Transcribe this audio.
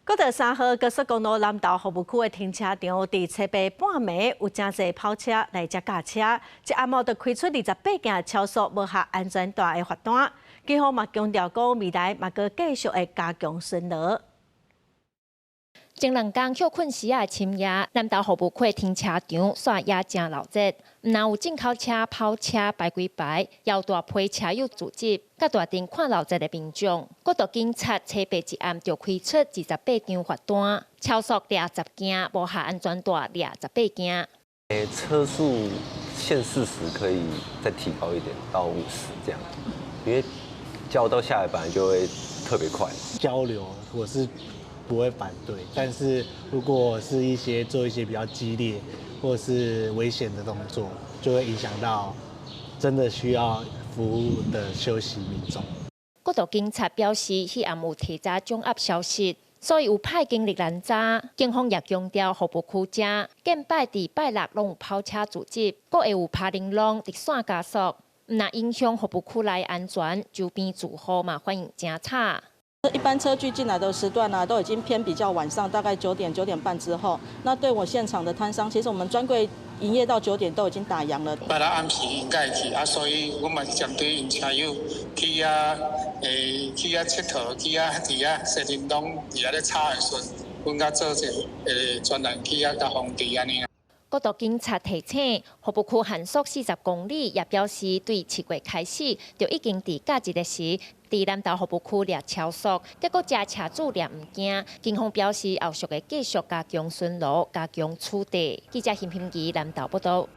國道3號高速公路南投服務區的停車場，佇初八半暝有誠濟跑車來遮駕車，一暗晡就開出28件超速無合安全帶的罰單。警方嘛強調講，未來嘛閣繼續會加強巡邏。前兩工歇睏時仔深夜，南投服務區停車場煞也誠鬧熱，毋但有進口車、跑車排幾排，猶大批車友聚集，佮大陣看鬧熱的民眾。國道警察初八一暗就開出28張罰單，超速掠10件，無合安全帶掠18件。車速限40可以再提高一點到50這樣，因為交流道下來本來就會特別快。交流我是不會反對，但是如果是一些做一些比較激烈或是危險的動作，就會影響到真的需要服務的休息民眾。國道警察表示，彼暗有提早掌握消息，所以有派警力攔查。警方也強調，服務區遮近擺佇拜六攏有跑車聚集，閣會有拍鈴櫳直線加速，毋但影響服務區內安全，周邊住戶嘛反應誠差。一般車距進來的時段呢，都已經偏比較晚上，大概9點9點半之後。那對我現場的攤商，其實我們專櫃營業到9點都已經打烊了。拜六暗時應該會去啊，所以我嘛是針對𪜶車友去遐，去遐𨑨迌，去遐佇遐踅叮當，佇遐咧吵的時陣，阮閣做一個專人去遐共防治按呢。國道警察提醒，服務區限速40公里，也表示對7月開始就已經佇假日的時，佇南投服務區掠超速，結果遮車主掠毋驚。警方表示後續會繼續加強巡邏、加強取締。記者邢品儀南投報道。